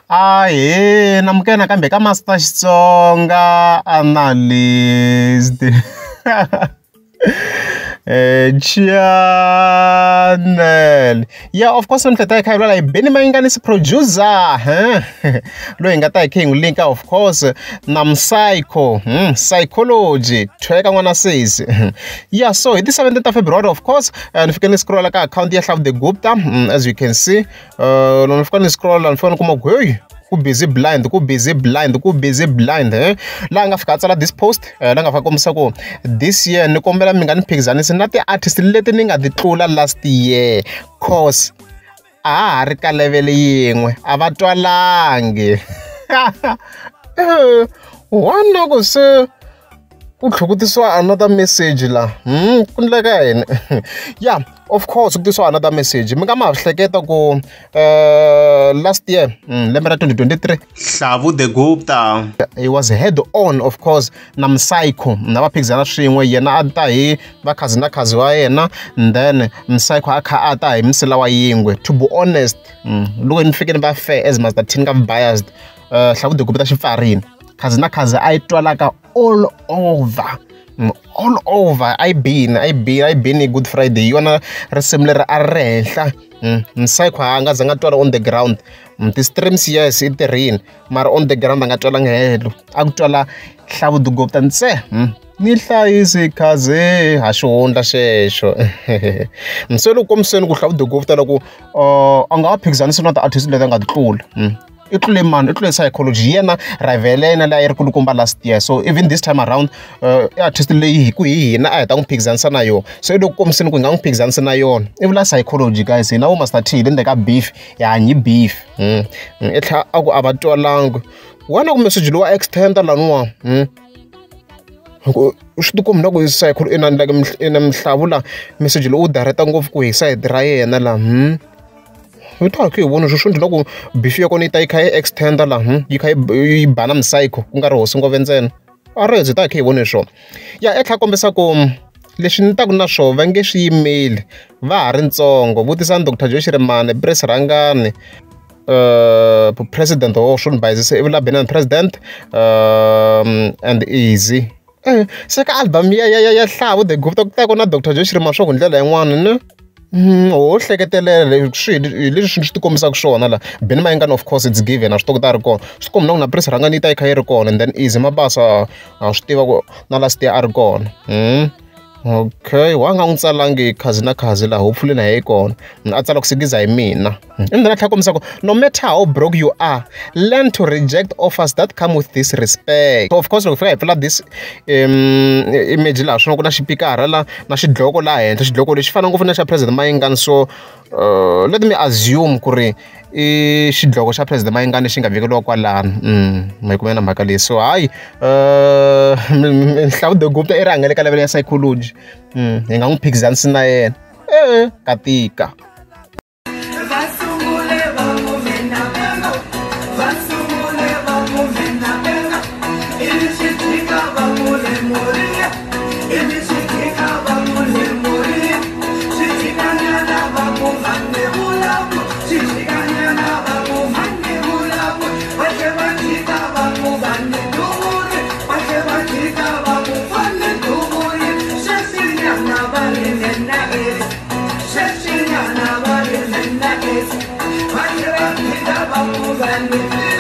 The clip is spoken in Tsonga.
Ahee namukela nakambe ka Master Xitsonga Analyst channel. Yeah, of course namuntlha hi ta hi kha hi vulavula hi Benny Mayengani producer loyi hi nga ta hi kha hi n'wi linka of course na Psycho Psychology thweka n'wana sesi. Yeah, so hi ti 17 ta February of course ni fike ni scrolla ka account ya Hlavu the Gupta, as you can see, loko ni fika ni scrolla ni fika ni kuma ku hey, ku busy blind, ku busy blind, ku busy blind laha nga fika a tsala this post, laha nga fika kombisa ku this year ni kombela mi nga ni phikizanisi na ti-artist leti ni nga ti tlula last year, cause a ha ha ri ka level yin'we, a va twalangi. One loko se ku tlhukutisiwa another message la, ku endleka yini? Yeah, of course ku tisiwa another message. Mi nga ma ha hleketa ku last year, lembe ra 2023, Hlavu the Gupta he was head on of course na Psycho, na va phikizana swin'we, yena a ta hi va khazi na khazi wa yena, and then Psycho a kha a ta hi misila wa yingwe. To be honest, loko ni fike ni va fair as Master T ni nga biased, Hlavu the Gupta xi pfarini khazi na khazi a yi twalaka all over, all over. A yi bini, a yi bini, a yi bini Good Friday, hi yona risimu leri a ri henhla. Psycho a nga zanga twala on the ground. Ti-streams yes i tirhini, mara on the ground a nga twalangi helo, a ku twala Hlavu the Gupta ntse. Ni hlayisi khazi ha xihundla xexo. Se loko kombiseni ku Hlavu the Gupta loko a nga va phikizanisi na ti-artist leti a nga ti tlula, i tlule mani, i tlule Psychology, yena rival ya yena leyi a yi ri kulukumba last year. So even this time around, i artist leyi hi ku hi hina a hi ta n'wi phikizanisa na yona, so i le ku kombiseni ku hi nga n'wi phikizanisi na yona. I vula Psychology guys, hina vo Master T hi le ndzeni ka beef, hi hanyi beef. I tlhela a ku a va twalangi wena ku message lowu wa extend laniwa, swi tikombi na ku Psycho ina like ina Hlavu la message lowu wu direct ngopfu ku hi side ra yena la. Hi ta hi kha hi vona sweswo ndzi ku beef ya kona yi ta yi kha yi extend la, yi kha yi ba na Psycho ku nga ri hosi ngove ntsena. A ri hi ta hi kha hi vone swona. Ya i tlhela kombisa ku leswi ni taku na swona va nge swi yimeli, va ha ri ntsongo. Vutisani Dr Joe Shirimani, Prince Rhangani, president swo ni bayizisa i vula Benny president, and Easy. Se ka album ya ya ya Hlavu the Gupta ku ta ku na Dr Joe Shirimani swa ku ndlela yin'wana ne. Ho hleketelela swi hi leswi swi ti kombisaka swona la. Benny Mayengani of course it's given, a swi tiva ku ta ri kona, swi tikomba na ku na Prince Rhangani yi ta yi kha yi ri kona, and then Easy Mabasa ha swi tiva ku na last year a ri kona. Okay, wa nga n'wi tsalangi khazi na khazi la, hopefully na yi kona, a tsala ku sikiza hi mina. And then a tlhela kombisa ku no matter how broke you are, learn to reject offers that come with disrespect. So of course loko fika hi pfula this image laha swona ku na xipikara la na xidloko laha henhla, xidloko lexi fana ngopfu na xa President Mayengani. So let me assume ku ri i xidloko xa President Mayengani lexi nga vekeriwa kwalano. Ma yi kuma na mhaka leyi. So hayi, Hlavu the Gupta i rhangele ka level ya Psychology, hi nga n'wi phikizanisi na yena, ka tika. Thank you.